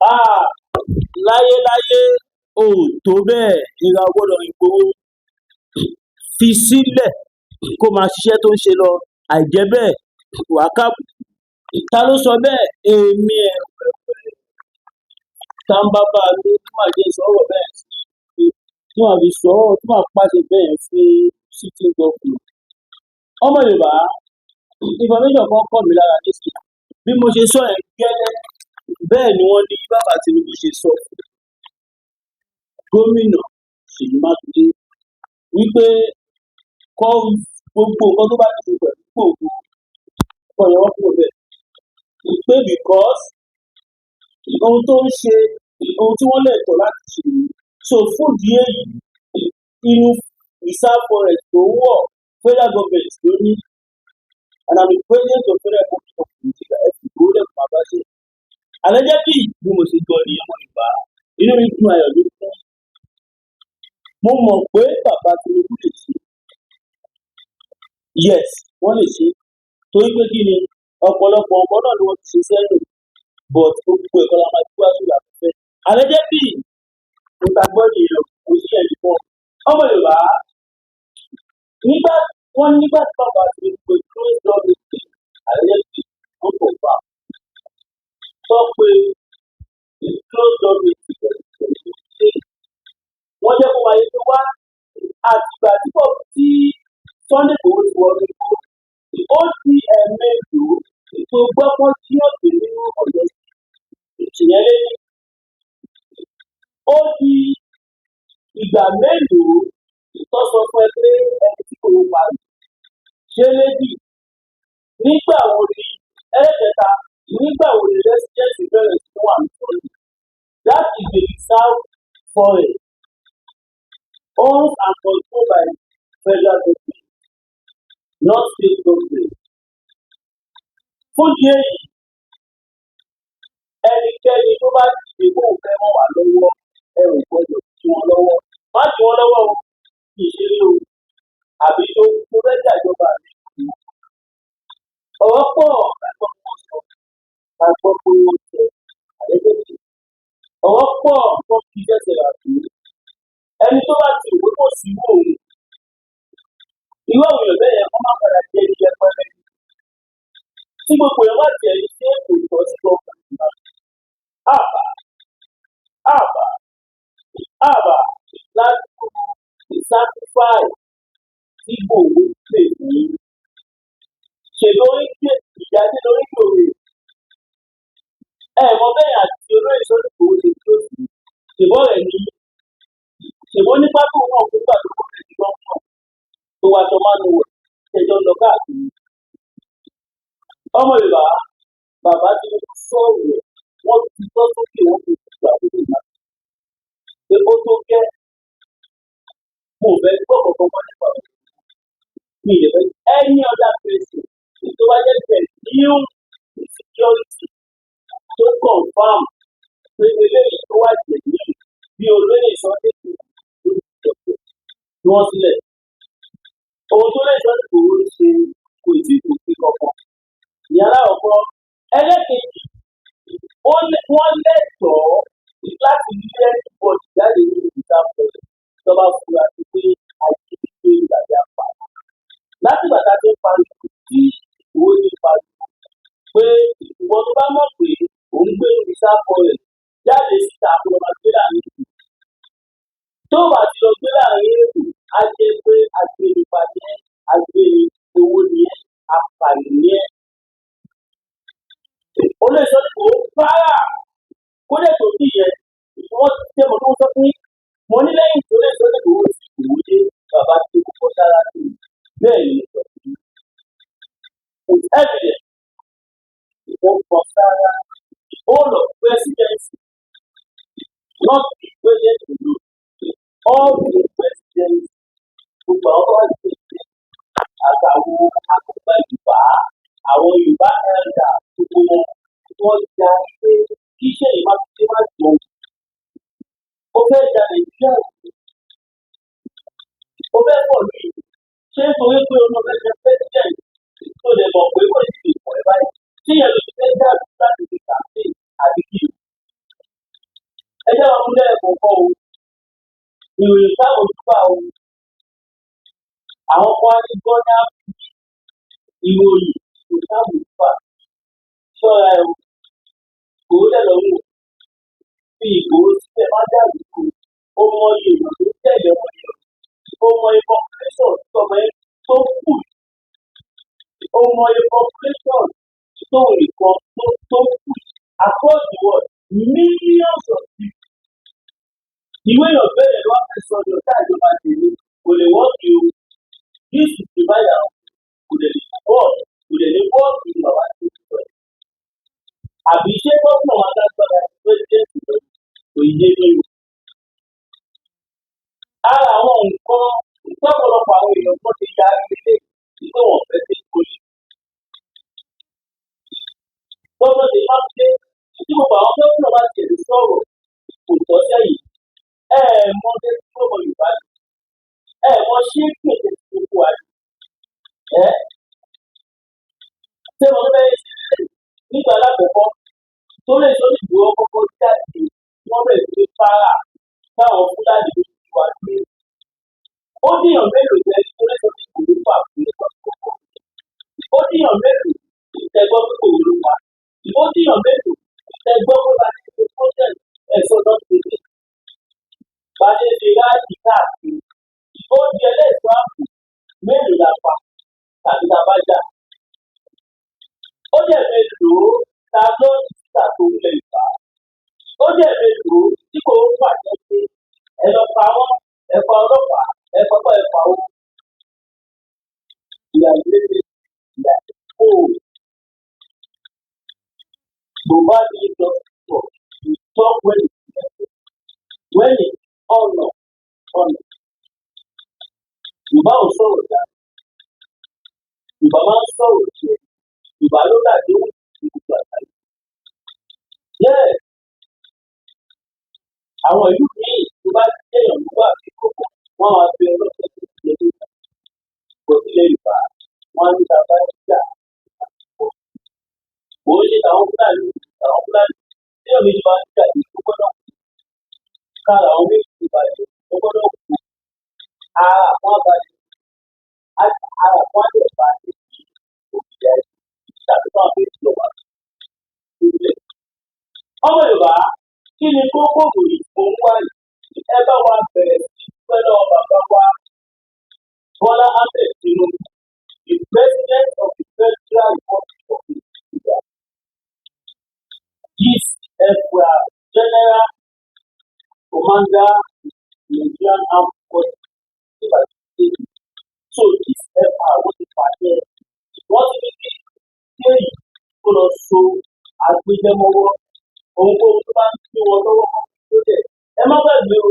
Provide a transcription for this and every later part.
Ah, láyéláyé o ò tó bẹ́ẹ̀. Ìra ò gbọ́dọ̀ Ìgbòho fi sílẹ̀ kó máa ṣiṣẹ́ tó ń ṣe lọ. Àìjẹ́ bẹ́ẹ̀, wàá kábùkù. Ta ló sọ bẹ́ẹ̀? Èmi ẹ̀wẹ̀wẹ̀ tá ń bá bá a lé tí màá jẹ́ sọ̀rọ̀ bẹ́ẹ̀ sí, tí màá fi sọ ọ́, tí màá pàṣẹ bẹ́ẹ̀ fún sitting governor. Ọmọ Yorùbá, information kan kọ̀ mí lára nísìnyí. Bí mo ṣe sọ ẹ̀ gẹ́lẹ́ bẹ́ẹ̀ ni wọ́n ní bàbá Tinubu ṣe sọ fún gómìnà Ṣèyí Mákindé wípé kọ́ gbogbo nǹkan tó bá ti ṣe pẹ̀lú gbogbo kọ́ yọ wọ́n kúrò bẹ́ẹ̀, pé because ohun tó ń ṣe, ohun tí wọ́n lè tọ́ láti ṣe nìyí. So fún ìdí èyí, inú reserve forest tó wọ̀, federal government ló ní, and I'm the president of Federal Republic of Nigeria. Ẹ fi ìgbówó lẹ́kọ̀ọ́ máa bá ṣe. Allegedly, bí mo ṣe gbọ́ ní, ọmọ Yorùbá, inú mi dùn, ayọ̀ ló kún. Mo mọ̀ pé bàbá Tinubu lè ṣe. Yes, wọ́n lè ṣe, torí pé kí ni, ọ̀pọ̀lọpọ̀ nǹkan náà ni wọ́n ti ṣe sẹ́yìn, but gbogbo ẹ̀kọ́ la máa gbé wá sórí afẹ́fẹ́. Allegedly, mo ta gbọ́ nìyẹn, kò sí ẹnì kan. Ọmọ Yorùbá, nígbà wọ́n nígbà tí bàbá Tinubu pé close door meeting, allegedly, wọ́n kò fà sọ pé close door meeting pẹ̀lú ṣe wọ́n jẹ́ kó wáyé pé wá àtìgbà tí kò tí Sunday Igboho ti wọnú igbó, ó di ẹ̀ẹ̀mejò tó gbọ́ pọ́n tí ó gbé nínú Ọ̀yọ́ ìtìyẹn lé ní. Ó di ìgbà mélòó tó sọ fún ẹ pé ẹni tí kò pa rè ṣé léjì? Nígbà wo ni ẹlẹ́kẹta? Nígbà wo ni residency bẹ̀rẹ̀ sí wà ní Sunday? That is the reserve forest owned and controlled by federal government, not state government. Fún ìdí èyí, ẹnikẹ́ni tó bá dìde kóun fẹ́ ràn wá lọ́wọ́, ẹ ò gbọ́dọ̀ dí wọn lọ́wọ́. Má dí wọn lọ́wọ́ o, kì í ṣeré o, àbí tó fẹ́ jàjọba mi. Ọ̀rọ̀ pọ̀ lágbọ́ pé wọ́n sọ, lágbọ́ pé wọ́n sọ àlejò. Ọ̀rọ̀ pọ̀ tó fi fẹsẹ̀ rà sí. Ẹni tó bá ti rò pé kò sí òun, irú àwọn èèyàn bẹ́ẹ̀ yẹn, wọ́n máa padà jẹ́ ẹni yẹpẹrẹ. Tí gbogbo èèyàn bá tiẹ̀ ṣe kò tọ́ sí gọ́ọ̀mẹ̀ntì náà. Àbá, àbá, àbá láti sacrifice tí Ìgbòho pè ní ṣe lórí ìjáde lórí ìgbòho. Ẹ mọ bẹ́ẹ̀ àti olóyè Sunday Igboho ṣe tó sí ṣèbọ̀ rẹ̀ ní ṣèbọ̀ ní pákó náà fún gbà tó kọ́ ẹ̀ ní gómìnà tó wá aṣọ mánu wọ̀ ṣẹjọ́ ń lọ káàkiri. Ọmọ Yorùbá, bàbá Tinubu sọ̀rọ̀, wọ́n ti tọ́ sókè, wọ́n fi gbà lórí ìlànà pé ó tó gẹ́. Mo fẹ́ gbọ́ kankan mọ́ nípa ọ̀rọ̀ mi lè fẹ́ any other person tó bá jẹ́ genuine security tó confirm pé eléyìí tó wà genuine bí olóyè Sunday Igboho ló ti jọ̀pọ̀ tí wọ́n sílẹ̀. Ohun tó lè Sunday Igboho ṣe kò tí kò sí kankan ní aláwọ̀kọ́. Ẹlẹ́kejì, wọ́n lẹ́tọ̀ọ́ láti lé anybody jáde nínú reserve forest tó bá fura sí pé ajínigbé tàbí apààyàn. Látìgbà tá a ti ń pariwo, tí Ìgbòho ti ń pariwo pé ìwọ tó bá mọ̀ pé òun gbé ní reserve forest, jáde síta kó lọ máa gbé láàrin ìlú. Tó bá ti lọ gbé láàrin èrò, á jẹ́ pé agbénipa ni ẹ́, agbéni owó ni ẹ́, apààyàn ni ẹ́. Olóyè Sunday Igboho para kó dẹ̀ tó bí yẹn, wọ́n ṣe mọ̀ tó sọ fún yín. Mo ní lẹ́yìn tó lè Sunday Igboho ti Ìgbòho dé, bàbá tó kọ́ sára sí i. Bẹ́ẹ̀ ni mo sọ fún yín. With evidence, ó kọ sára the whole of presidency, not the president alone, all the presidents, gbogbo àwọn tó wà ní president àtàwọn àgbàgbà Yorùbá, àwọn Yorùbá elder, gbogbo wọn, wọ́n ja pé kí Ṣèyí Mákindé má jọ. Ó fẹ́ da Nàìjíríà rú, ó fẹ́ pọ̀ ní ṣé nítorí pé ọmọ fẹ́ jẹ president tó lè mọ̀ pé kò ní lè pọ̀ ẹ́ báyìí, tí ìyẹn ló ti fẹ́ dàbí láti fi campaign àbí kí ni? Ẹ jẹ́ wọn múlẹ̀ kọ̀ọ̀kan o. Ìròyìn táwọn ojúbà o. Àwọn kan á ní gọ́nà ìròyìn kò táwọn ojúbà. Ṣọ́ra ẹ o. Ìgbòho lẹ̀ lọ́rùn o. Fi Ìgbòho sílẹ̀, má dàrú o. Ó mọ iye èèyàn tó tẹ̀lé ọmọ yẹn. Ó mọ iye population tó ọmọ yẹn tó kù. Ó mọ iye population tó nìkan tó kù. Across the world, millions of people. Ìwé èèyàn bẹ́ẹ̀ ló wá fẹ́ sọ ní ọ̀tá ìjọba tèmi kò lè wọ́ọ̀kì o. This is divide and kò lè lè work, kò lè lè work ní bàbá tó ti sọ yìí. Àbí ṣé gómìnà wa lágbára president lọ kò yé mi o. Ara àwọn nǹkan ìtọ́pọ̀lọpọ̀ àwọn èèyàn kan ti ya ilé tí wọ́n fẹ́ ṣe kólé. Gómìnà ṣe máa ń ṣe tí gbogbo àwọn gómìnà bá tiẹ̀ lè sọ̀rọ̀ kò tọ́ sẹ́yìn. Ẹ ẹ̀ mọ ṣe tí gbogbo Yorùbá ní. Ẹ mọ ṣé kéde tí gbogbo wa ní. Ẹ ṣé mo fẹ́ ṣe lélẹ̀ nígbà alákọ̀ọ́kọ́ tó lè sọ ní ìgbòho kọ́kọ́ jáde tí wọ́n bẹ̀rẹ̀ sí ní fara táwọn Fúlàní ló ti wá gbé. Ó díyàn mélòó jẹ́ tó lè sọ ní ìgbòho fà fún nípa kọ̀ọ̀kan. Ó díyàn mélòó tẹ gbọ́ pé kò ló pa. Ó díyàn mélòó tẹ gbọ́ pé bá ti ṣe protest ẹ̀sọ́ náà ti dé. Bá ṣe ṣe ráàlì káàkiri. Ó di ẹlẹ́ṣọ́ ààbò mélòó la pa tàbí la bá jà. Ó dẹ̀ mélòó ta ló ń sísà tó ń lẹ̀ ìgbà. Ó dẹ̀ mélòó tí kò ń pàṣẹ pé ẹ lọ pa wọ́n, ẹ pa ọlọ́pàá, ẹ pa ẹ pa owó. Ìyá ìlédè ìyá ìkó. Bùbá ní dọ́kítọ̀ you talk when it's necessary, when it's honour honour. Yorùbá ò sọ̀rọ̀ dá. Yorùbá máa ń sọ̀rọ̀ jẹ. Yorùbá ló dàdéhùn ní gbogbo àgbáyé. Yes, àwọn ìlú míì tó bá jẹ́yàn ló wà ní kókó, wọ́n á fi ọlọ́pàá tó ti jẹ lórí. Kò sílẹ̀ Yorùbá, wọ́n á ní bàbá ìjà. Kò ń ṣe tàwọn Fúlàní, tàwọn Fúlàní. Tí èmi bá ń jà ní ó gbọ́dọ̀ kú. Kára àwọn méjì tó bá jẹ, ó gbọ́dọ̀ kú. Ara àwọn abalẹ̀, ara àwọn àlẹ́ balẹ̀ ní òkìjà ẹ̀ tàbí káwọn méjì lọ wà sílẹ̀. Ọmọ Yorùbá, kí ni kókó ìròyìn tó ń wá yìí? Ẹ bá wa bẹ̀rẹ̀ sí dúpẹ́ lọ́wọ́ bàbá wa Bọ́lá Ahmed Tinubu, the President of the Federal Republic of Nigeria. This FR General Commander Nigerian Armed Forces. So this FR wọ́n ti pàṣẹ, wọ́n ti ní kí kéyìí kó lọ so agbẹjẹmọ́wọ́ ohunkóhun tó bá ń gbé wọn lọ́wọ́ kan tó dẹ̀. Ẹ má gbàgbé o,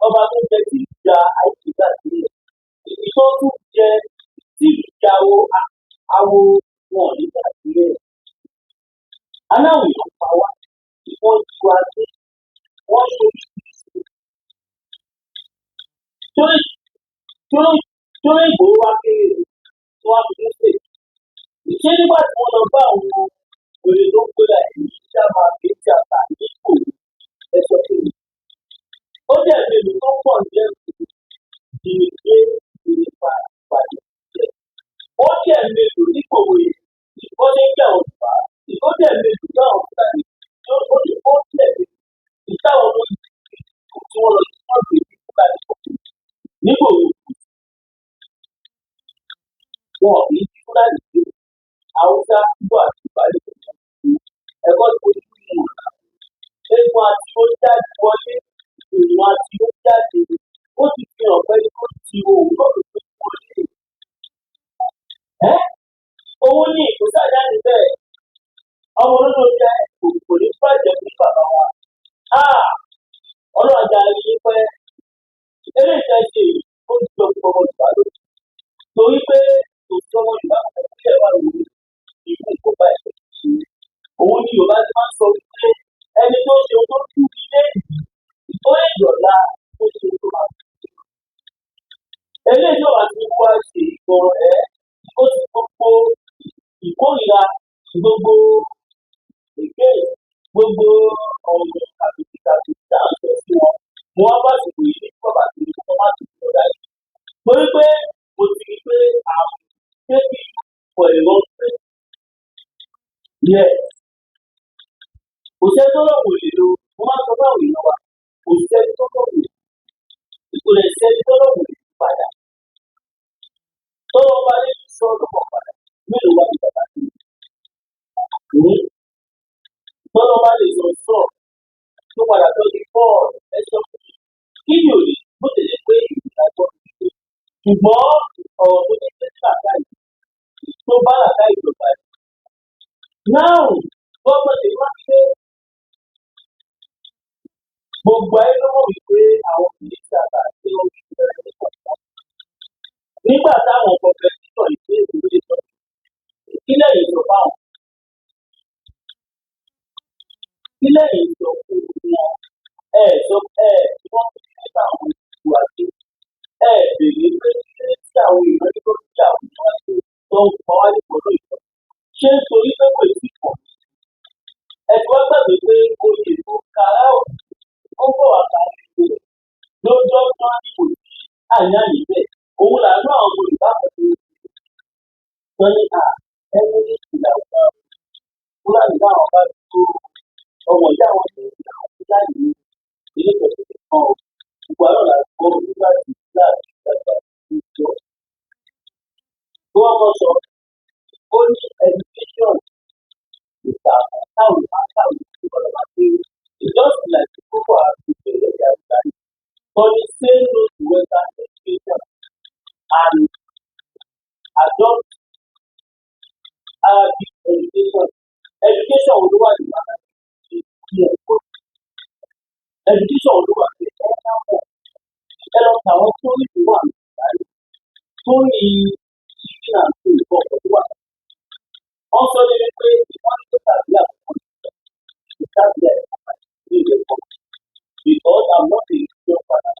ọba tó jẹ tí ìjà àìsíkà sílẹ̀, èyí tó tún jẹ tí ìjà awo wọn nígbà sílẹ̀. Aláwọ̀ èèyàn pa wá, wọ́n ju adé, wọ́n ṣe oríṣiríṣi. Torí Ìgbòho wá kéré o, tí wọ́n á fi mú sè. Ṣé nígbà tí wọ́n lọ bá àwọn wèrè tó ń pera ẹ̀ ní Ṣáma Kéjàpá ní Ìkòyí, ẹ sọ fún mi. Ó dẹ̀ mélòó tó pọ̀ ní ẹ̀kú ìdílé ìrìnfà ìpàdé jẹ. Ó dẹ̀ mélòó ní Ìkòwé ìkọ́lé jẹ́ Yorùbá. Ó dẹ̀ mélòó táwọn Fúlàní tó ó dẹ̀ ó dẹ̀ mélòó ìtàwọn ọmọ ìlú tí wọ́n lọ sí wọ́n gbé ní Fúlàní kọ̀ọ̀kan. Nígbòho wọn kì í Fúlàní gbé Haúsá, Ìgbò àti Ìbálẹ̀ ẹ̀kọ́ tí mo ti mú un. Eégún àti ó jáde wọlé, èèyàn àti ó jáde. Ó ti fi hàn pé ó ti òun lọ́dún tó wọlé. Ẹ́ owó ní ìkósà jáde bẹ́ẹ̀. Ọmọ olódò jẹ́ kò ní bàjẹ́ fún bàbá wa. Ọlọ́run ajá yín pẹ́. Eléyìí tẹ́ ṣe yìí, ó jọ gbogbo ọmọ Yorùbá lójú. Torí pé kò sí ọmọ Yorùbá kan tó lè wà lórí ìlú ìkópa ẹ̀sẹ̀ ṣe. Òun ni Yorùbá ti máa ń sọ wípé ẹni tó ṣe ohun tó kú ilé yìí, ó lè yọ̀la ó ṣe ohun tó máa kú. Eléyìí náà ti wá ṣe ìgbọ̀n ẹ́, ó ti gbogbo ìkórìíra, gbogbo èké, gbogbo ọ̀rọ̀ kàbìtìkàbìtì Mo wá bá àsìkò yìí ní bàbá tó ní kókó má tó lọ dájú. Torí pé mo ti rí pé I'm taking for a long time. Yes. Kò sẹ́ni tó lọ́wọ́ lè lo, mo máa ń sọ fún àwọn èèyàn wa, kò sẹ́ni tó lọ́wọ́ lè, kò lè sẹ́ni tó lọ́wọ́ lè padà. Tọ́lọ́ bá lè sọ lọ́wọ́ padà, mélòó wá ní bàbá tó ní? Tọ́lọ́ bá lè sọ sọ tó padà tó di bọ́ọ̀lù ẹ̀ṣọ́ fún mi. Kí ni òye bó tẹ̀lé pé ìgbà gbọ́ mi? Ṣùgbọ́n ọ̀rọ̀ tó ní pé làákàyè tó bá làákàyè ló bá yìí. Náà gbọ́dọ̀ ṣe máa ń ṣe gbogbo ayé ló mọ̀ wípé àwọn kìí ṣe àgbà tí wọ́n fi bẹ̀rẹ̀ ní kọ̀ọ̀kan. Nígbà táwọn kọ̀ọ̀kan ìgbé ìwé sọ, kílẹ̀ yìí sọ fáwọn. Kílẹ̀ yìí sọ fún wọn. Ẹ sọ ẹ tí wọ́n fi nípa àwọn ìlú àti ẹ bèrè pé kí tí àwọn èèyàn ní kó tí àwọn èèyàn ṣe tó ń pa wá nípò lóòótọ́. Ṣé nítorí pé kò tí pọ̀? Ẹ ti wá gbàgbé pé oyè tó kára ò ó bọ̀ wá kárí ìlú rẹ̀ lọ́jọ́ tán ní kò sí àní-àní bẹ́ẹ̀. Òun là ń àwọn ọmọ Yorùbá kan tó wọ́n ní à ẹni ní ìlànà Fúlàní táwọn bá tó ọmọ ìyá wọn ní ìlànà Fúlàní ní ilé ìtọ́jú kan o. Gbogbo àlọ́ là ń gbọ́ nígbà tí Fúlàní ìgbàgbà ìjọ. Tó wọ́n mọ̀ sọ, ó ní education ìta táwọn máa kàwé sí ọ̀rọ̀ máa ṣe. It's just like Boko Haram ti bẹ̀rẹ̀ ìyá ìgbà yìí. Tọ́ni say no to Western education and adopt Arabic education. Education wo ló wà ní ní ẹ̀kọ́? Education wo ló wà ní ẹ̀kọ́? Ẹ lọ kà wọ́n sórí tó wà ní ìgbàlè. Sórí chicken and food ọkọ̀ tó wà. Wọ́n sọ ní wípé wọ́n ní tó tàbí àkókò ìtàbí ẹ̀kọ́ ní ilé ẹ̀kọ́. Because I'm not a religious father.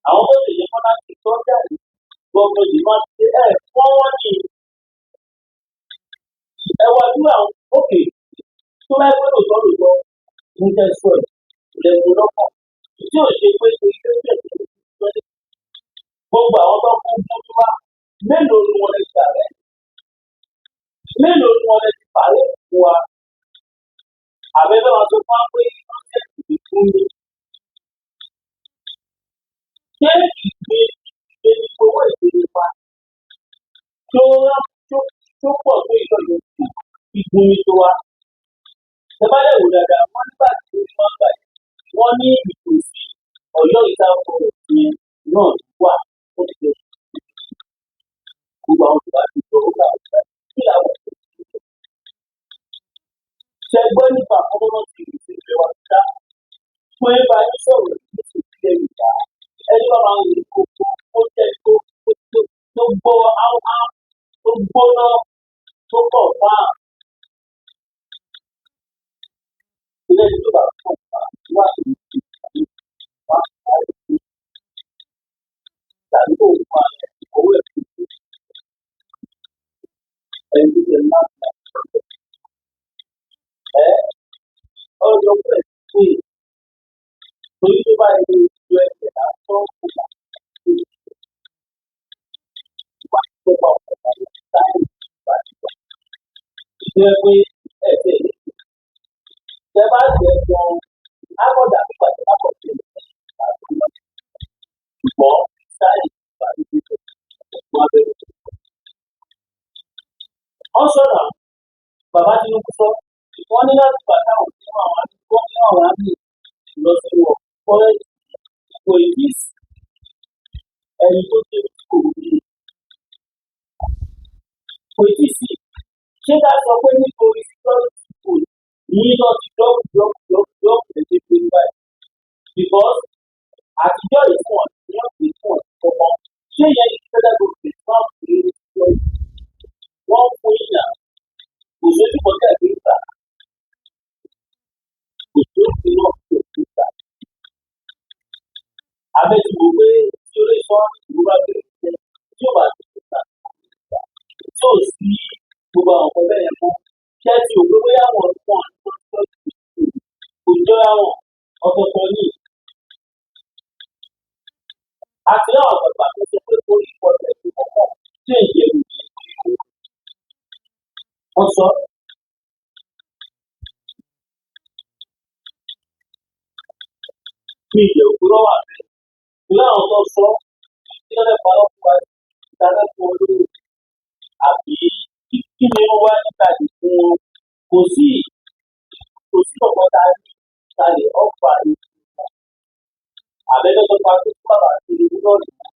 Àwọn tó lè yẹ kọ́lá ti tọ́ jáde gbọ́dọ̀ yìí máa ṣe ẹ̀ fọ́n wọ́n ní ẹwà dúró àwọn òkè tó bá gbé lòótọ́ lòótọ́ ní tẹ́ sọ ẹ̀ lẹ́nu lọ́kàn tí ò ṣe pé torí pé ó jẹ́ gbogbo àwọn tó kún fún tó wá mélòó ni wọ́n lè gbà rẹ̀ mélòó ni wọ́n lè ti pààrẹ̀ fún wa àbẹ́fẹ́ wọn tó fún wa pé wọ́n jẹ́ ìgbé fún mi. Ṣé ìgbé ìgbé ní owó ìgbé wa tó tó tó pọ̀ tó ìtọ́jú ìgbóni tó wa? Ẹ bá lè wò dáadáa, wọ́n nígbà tí wọ́n gbà yìí, wọ́n ní ìtòsí Ọ̀yọ́ ìtàkùn yẹn náà wà ó ti jẹ́ gbogbo àwọn tó bá ti gbọ́ ó kà ó gbà kí làwọn ò tó ṣe. Ṣé gbọ́ nípa àkọ́kọ́ ti ìṣẹ̀lẹ̀ wa dá? Fún ẹ bá yín sọ̀rọ̀ ní ìṣẹ̀lẹ̀ Yorùbá, ẹni bá máa ń rí kókó ó jẹ́ tó tó gbọ́ áwá tó gbóná tó pọ̀ fáà. Ilé tó bá pọ̀ fáà wá sí ìṣẹ̀lẹ̀ wá sí tàbí kò fún ààrẹ owó ẹ̀kọ́ ẹni tó jẹ máa ń gbà. Ẹ ọjọ́ pẹ̀ pé torí tó bá ilé ìjọ ẹsẹ̀ lásán kò bá tó wà tó bá ọ̀pọ̀ táyì bá ti wà. Ìjọ pé ẹsẹ̀ lè tẹ bá jẹ gan ágọ̀dà pípa tẹ bá kọ̀ sí ẹ̀ ṣùgbọ́n táyì bá ti tó wà bẹ̀rẹ̀. Wọ́n sọ̀rọ̀ bàbá Tinubu sọ wọ́n ní láti gbà táwọn tí wọ́n àwọn àdúgbò ní àwọn àmì lọ sí wọ fọ́rẹ́sì kò ì sí ẹni tó dé kò ní kò tí sí. Ṣé ká sọ pé nítorí security code ní lọ sí dọ́kù dọ́kù dọ́kù dọ́kù lè ṣe pé báyìí? Because àtijọ́ ìfún ọ̀sìn ní ọ̀sìn fún ọ̀sìn kọ̀ọ̀kan ṣé ìyẹn ní federal government wọ́n fún yín ní security wọ́n fún yín náà kò sójú kan tẹ̀ gbé gbà kò sójú náà tẹ̀ gbé gbà. Abẹ́tí wo pé tí ó lè sọ ìlú bá bẹ̀rẹ̀ jẹ́ tí ó bá ti gbé gbà tí ò sí gbogbo àwọn ọ̀pẹ bẹ́ẹ̀ mọ́ ṣé ti ò pé bóyá wọn fún àwọn kò jọra wọn ọ̀tọ̀ọ̀tọ̀ ní. Àti láwọn àgbàgbà tó sọ pé orí ìkọlẹ̀ tó kọ́kọ́ tí èyí ẹ̀rù yìí pé wọ́n sọ. Mi ìjẹ̀ òkúrọ̀ wà bẹ́ẹ̀. Láwọn tó sọ kí wọ́n fẹ́ parọ́ fún wa ìdáná fún wọn lórí àbí kí ni wọ́n wá níta lè fún wọn. Kò sí ọ̀pọ̀ tá a ní ta lè ọ̀fà ìlú àbẹ́lẹ́ tó pa tó bàbá àti ìlú náà nìyẹn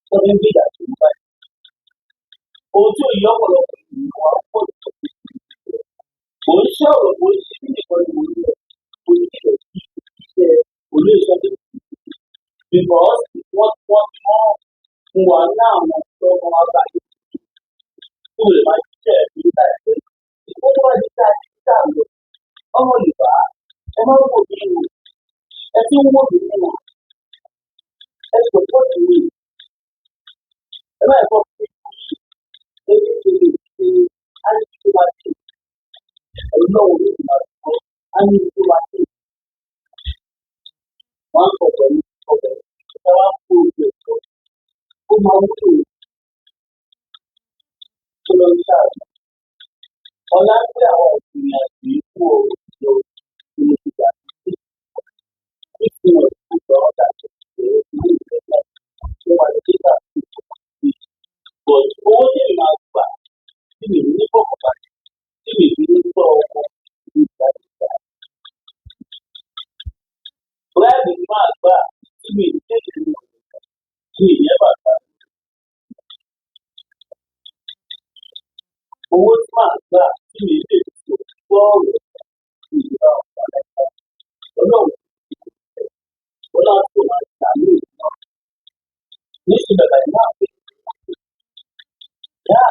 tó fi ń gbé ìdájọ́ ìlú báyìí. Ohun tí ò yí ọ̀pọ̀lọpọ̀ ìlú wa pọ̀ jù kò ń ṣe ọ̀rọ̀, kò ń ṣe bí nìkan ni mò ń lọ, kò ní ilẹ̀ sí iṣẹ́ olóòṣèlú because wọ́n ti mọ́ fún wa ní àwọn tó wọ́n wá bá yìí tó lè máa ṣiṣẹ́ ìlú láìpẹ́. Ìfowó tó bá di ká ṣiṣẹ́ lọ, ọmọ Yorùbá, ẹ má wò mí o, ẹ tí ń wò mí o, ẹ support mi, ẹ má ẹ̀kọ́ fún mi èyí tó lè ṣe á ní tó máa ṣe ọlọ́run ló máa sọ á ní tó máa ṣe. Wọ́n á sọ pẹ̀lú ọbẹ̀ ìjọba wa kó ojú ẹ̀ sọ, ó máa wúlò tó lọ ń ṣáàbù. Ọlá pé àwọn ìrìn àjò ikú ọ̀rọ̀ ìjọ tí mo ti gbà sí fífi hàn gbogbo àwọn tàbí ìṣẹ̀lẹ̀ ìlú ìjọba tó wà ní nígbà tí ó ti but owó tí èmi máa gbà tí mi ní fọkànbalẹ̀ tí mi fi ní tọ́ ọmọ ìgbà ìgbà. Bíráìbù ni máa gbà tí mi ní tètè lọ tí mi ní ẹ̀bà gbà. Owó tí màá gbà tí mi lè fi gbọ́ ọ̀rọ̀ ìjọba ọ̀gá láìpẹ́. Ọlọ́run Ọlọ́run tó máa ṣàánú ìlú náà. Níṣẹ́ bàbá yìí máa pè é yá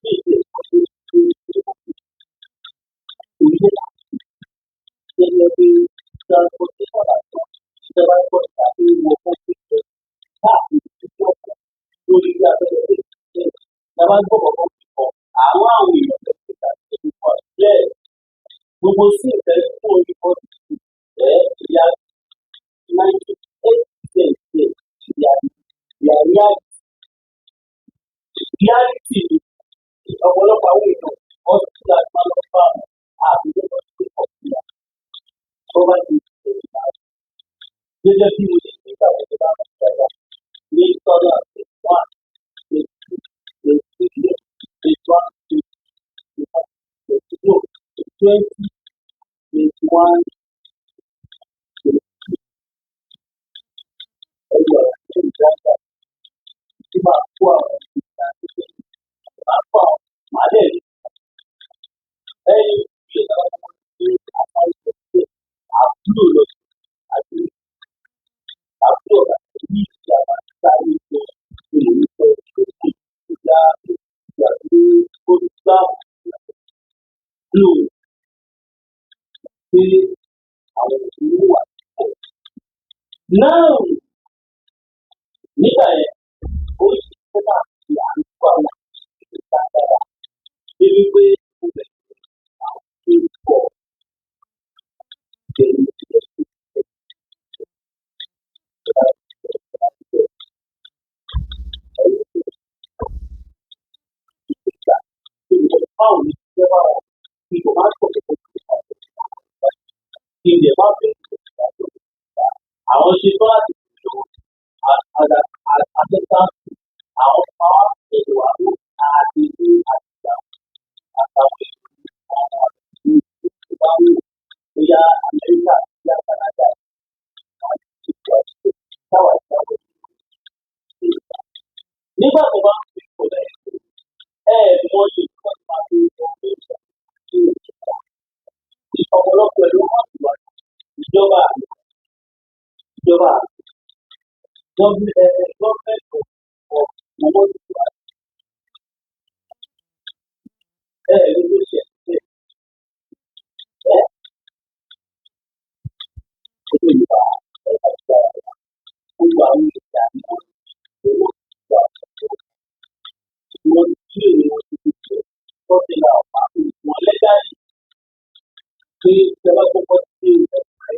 ní ìdí ẹ̀kọ́ tó ṣe orílẹ̀ gẹ́gẹ́ bí transportation àti ìjọba gbọ́ tàbí wọ kọ́ńtì káàkiri títí ọ̀pọ̀ lórí ilé abẹ́rẹ́ tó ṣe ìjọba gbọ́ kọ̀ọ̀kan kíkọ àwọn àwọn èèyàn tẹ̀sí tàbí ìkọ̀ bẹ́ẹ̀ gbogbo sí ìfẹ́ fún orí kọ́ńtì ẹ̀ ìyá 98% ìyá ìyá reality ni ọ̀pọ̀lọpọ̀ àwọn èèyàn hospital àti máa lọ bá wọn àti lọ́wọ́ sí ọ̀pọ̀ tó bá ti ṣe ìgbà gẹ́gẹ́ bí mo ṣe ṣe ìgbà tó bá wọn dáadáa ní 2021, 22, 23, 21, 22, 20, 21, 22 ẹgbẹ́ ọ̀rọ̀ tó ń dáadáa tí máa kó àwọn ìgbà tó ṣe máa kó àwọn màálẹ̀ ní ẹni tí ìgbà tó ṣe àwọn ìṣẹ̀lẹ̀ àbúrò lọ sí àti àbúrò àti ní ìjà máa ń sáré lọ sí ìlú tó ṣe ìgbà ìgbà tí ó gbà lò pé àwọn òṣèlú wà. Náà nígbà yẹn ó ṣe é máa fi àǹkó àwọn ìṣẹ̀lẹ̀ dáadáa débi pé ó bẹ̀rẹ̀ àwọn tó ń pọ̀ pẹ̀lú ìṣẹ̀lẹ̀ àwọn ṣe tó láti lò àtẹ́tà àwọn máa ń wà ó àti ní àtìgbà àtàwọn èèyàn ìgbà wo bóyá Amẹ́ríkà bóyá Canada àti ìgbà táwa ìgbà wo nígbà tó bá ń fi ìkọlẹ̀ ẹ mọ iye tí wọ́n máa fi ọ̀rọ̀ ìjọba ọ̀pọ̀lọpọ̀ ẹ̀ ló wà wá ìjọba ìjọba gọ́ọ̀mẹ̀ntì ọ̀ owó ìjọba ẹ ló ló ṣe ẹ ẹ ó lè bá ẹ àti gbogbo àwọn ìjà ní owó ìjọba wọn tí èmi wọn ti fi jẹ tọ́sí náà wà wọn lẹ́gàlì pé ìjọba tó kọ́ sí ẹ̀ka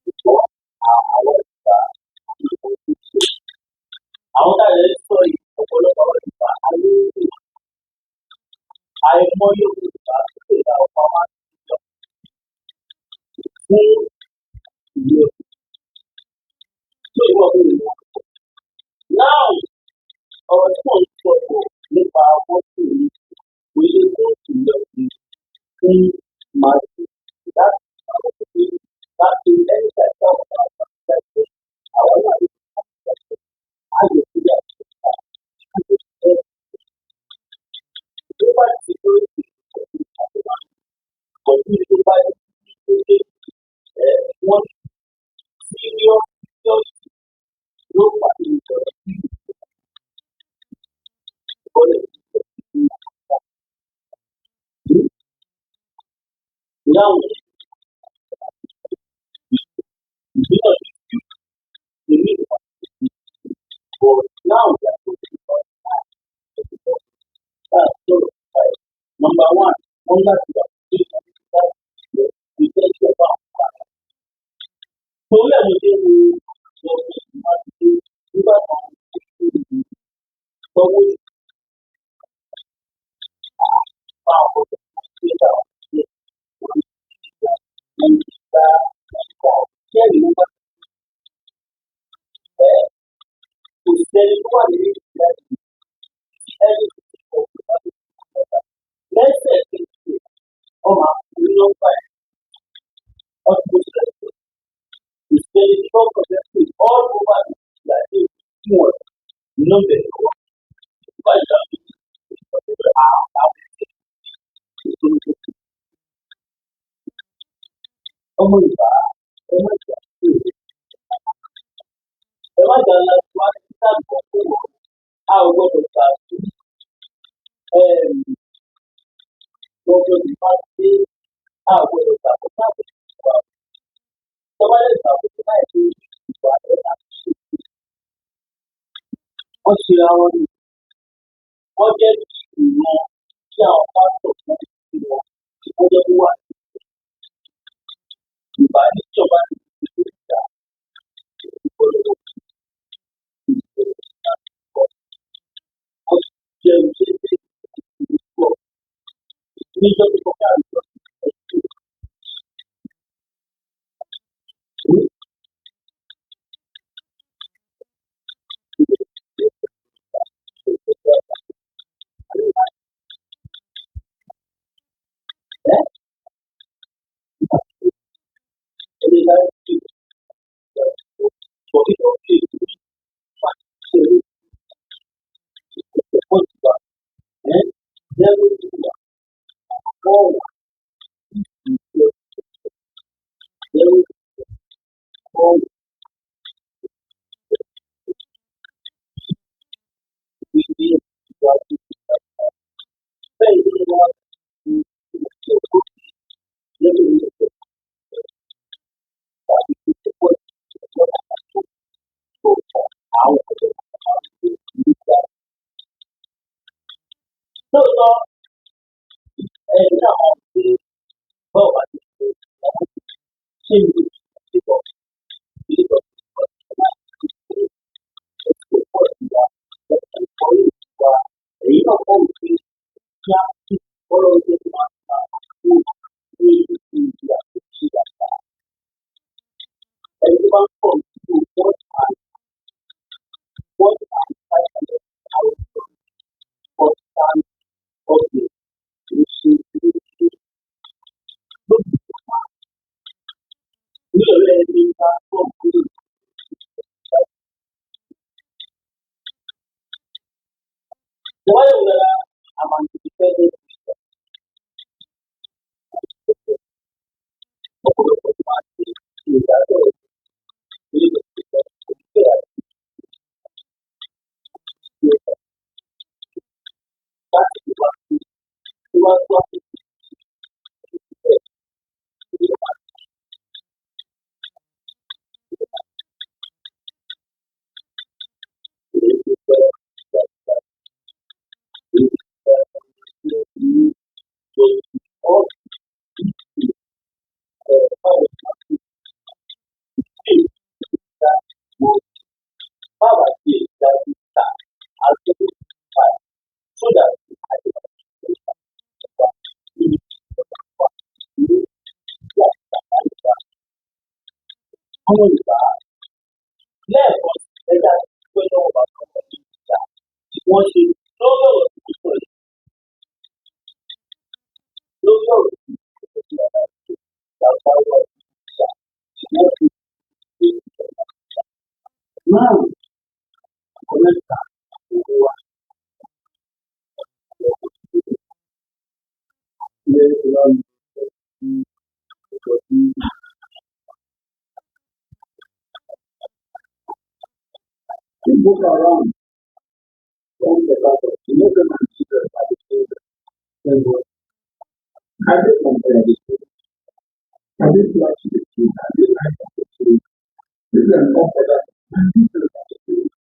ìgbọ́ àwọn ìgbà. Àìmọye Yorùbá tó lè ra ọ̀pá wá lọ fún ìlú tó ìwọ tó lè wọ́n. Now, ọ̀rọ̀ tí mò ń sọ bọ̀ nípa mọ́tò yìí kò yẹ kó ìlọ̀kùn fún màálù láti àwọn òbí láti ẹni tí a bá wà láti àwọn náà lè àyè sílẹ̀ àti ẹ̀ tó bá ti tó ìgbà pẹ̀lú tó bá ti tó ẹ̀ wọ́n serious security ló fà á ìjọba ìkọlẹ̀ Now, ìgbìyànjú èmi ìwà, but now we are talking about that sọ̀rọ̀ báyìí. Number one, wọ́n láti wà ní ìgbà ìjẹ́ ìjọba àwọn ará. Torí ẹ̀ mo ṣe wo ọ̀sẹ̀ ìmáàdé nígbà kan tọ́wọ́ ìgbà àwọn ọ̀dọ́ ìgbà ìgbà ìgbà kẹ́rì ló bá ẹ̀ kò sẹ́ni tó wà ní ìgbà tí ẹni tó ti kọ̀ tó bá ti kọ̀ lẹ́sẹ̀kẹsẹ̀ ọmọ àkùnrin nọ́mbà ẹ̀ ọdún tó ṣẹlẹ̀ kò sẹ́ni tó kọ̀ lẹ́sẹ̀ all over the ìgbà tí wọ́n nọ́mbà ẹ̀ lọ́wọ́ nígbà ìgbà ọmọ ìgbà ẹ má jà sí ẹ má jà láti wá sí àgbọ̀ fún wọn a ò gbọdọ̀ gbà sí gbọdọ̀ nípa pé a ò gbọdọ̀ gbà fún láti ìwà tọ́ba lè gbà fún láì pé ìwà ẹ̀ máa ṣe wọ́n ṣe àwọn ni wọ́n jẹ́ kí ìran tí àwọn pásítọ̀ kan ti wọn tí wọ́n jẹ́ kó wà ìbá níjọba ní ìlú ìjà ìgbọ́dọ̀ wọ́n jẹ́ iṣẹ́ tí ìlú pọ̀ níjọ́ tó kọjá lọ. Lóòótọ́, ẹ̀rí àwọn pé bọ́ọ̀ bá ti ṣe ṣé ìlú ìṣèkọ̀ ìṣèkọ̀ èyí náà kọ́ wípé kí á kí ọlọ́run tó máa ta kó ní ìlú àti ìṣe àgbà. Ẹni tó bá ń pọ̀ sí 1.1500 constant ọ̀gbìn kì í ṣe ilé. Ọmọ Yorùbá, lẹ́ẹ̀kan sí, ẹja dúpẹ́ lọ́wọ́ bàbá wọn ní ìjà tí wọ́n ṣe lórí ọ̀rọ̀ tí mo sọ yìí. Lórí ọ̀rọ̀ tí mo sọ yìí, bàbá wa ní ìjà tí wọ́n ṣe lórí ìjọba. Náà, ọkọ̀ mẹ́ta owó wa. Ilé ìtura mi sọ sí. If Boko Haram come the battle, you know them and children are the children. Thank God. I dey compare the children. I dey flash the children. I dey like the children. Children come for that. And children are the children.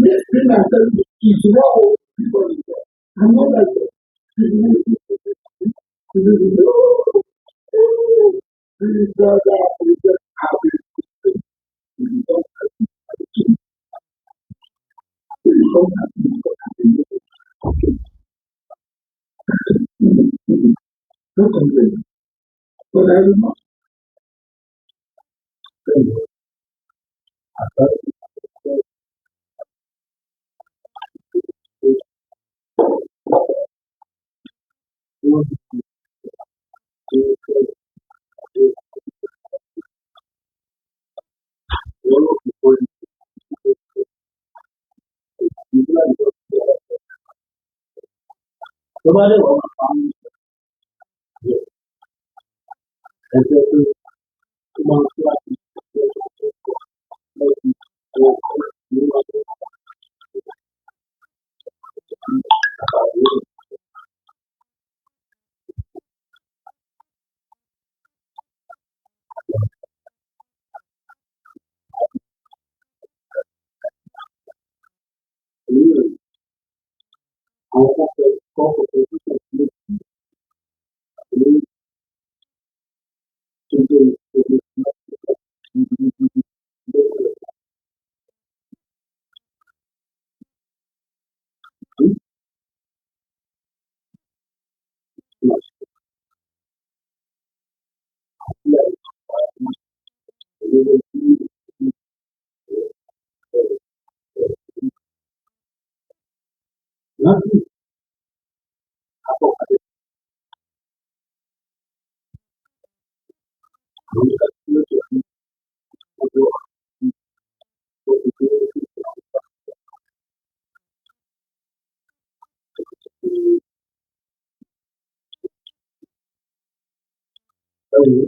This thing I'm telling you is wrong. People is wrong. I'm not like that. This brother, I will you don't have to. You don't have to. Okay. No complaint. But I will not Thank God. Àgbáyé wọ́n ti ṣe é wọ́n ló fi kọ́ ìgbà ìjọba. Tó bá dẹ̀ wọ́n máa pa á ní ẹgbẹ́ pé ó máa ń tó láti ṣe ọjọ́ lọ́dún àwọn ọkọ̀ ní wọ́n tó àbúrò. Èyí rẹ̀ àwọn kan fẹ́ kọ́ ọkọ̀ tó tẹ̀ sílẹ̀ èyí tó jẹ́ ìṣẹ̀lẹ̀ lọ́wọ́. Láti àtọ̀kadẹ àwọn ìgbà tí ó jẹ́ ní ọjọ́ ọdún tó ń fi ẹ̀wọ̀n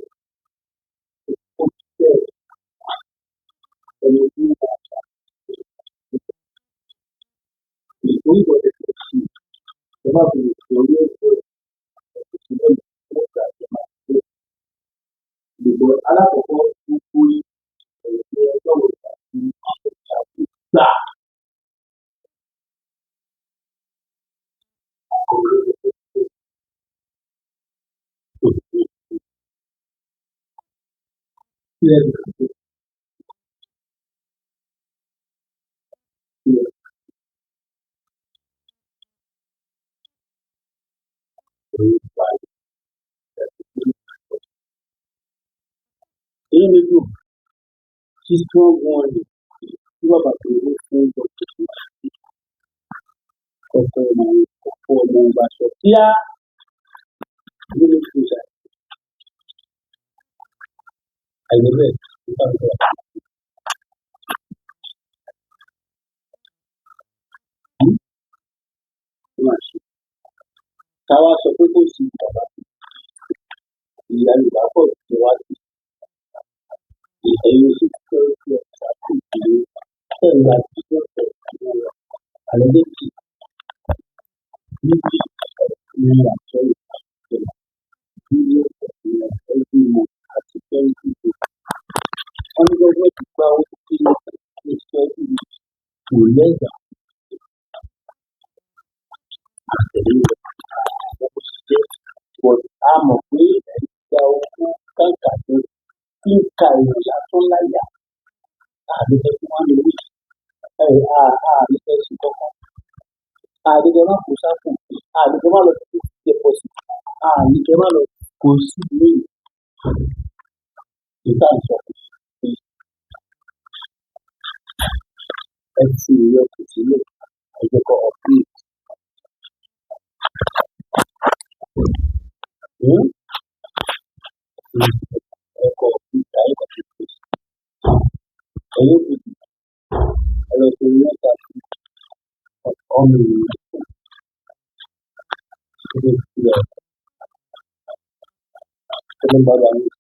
ó jẹ́ ẹni tí ó ìgbòho tó ṣe ẹ má fi orí ẹ̀jẹ̀ ìṣúná ìgbà tí máa ṣe ìgbò alákọ̀ọ́kọ́ gbogbo ẹ̀jẹ̀ ọjọ́ ìgbà tí gbà Inú mi dùn sí strong warning tí bàbá Tinubu fún Dr. Ọkọ ọmọ ọkọ ọmọ ọgbà sọ kíá nínú ìṣà àìlébẹ̀ nípa ìgbà. Ká wá sọ pé kò sí bàbá ìyá Yorùbá pọ̀ tí wá sí ẹ̀yin sí security officer sí ìlú ẹ̀gbà tí ó tẹ̀ ní àlẹ́lẹ́kì níbi náírà sọ́yìn bílíọ̀nù náírà every month àti security group. Wọ́n ní gọ́ọ̀mẹ̀ntì gba owó tí ní security group kò lẹ́gbàá àtẹ̀lé rẹ̀ àwọn bó ṣe jẹ́, but a mọ̀ pé ẹ̀ ń gba owó kàǹkà tó tí ń ka èèyàn lásán láyà. Àdìgbẹ́ fún wa ní owó yìí, àdìgbẹ́ sí kankan, àdìgbẹ́ má kó sáfù, àdìgbẹ́ má lọ sí deposit, àdìgbẹ́ má lọ kó sí ilé. Ìta ń sọ pé ẹ fi ìyókù sílẹ̀, ẹ jẹ́ kó upgrade. Hmm? Ẹ kọ upgrade, ayé kan tó kù. Ẹ̀yin OPC, ẹ lọ ṣe mẹ́ta sí ọmọ ènìyàn tó lè fi ẹ̀ tó ń bá wa ní.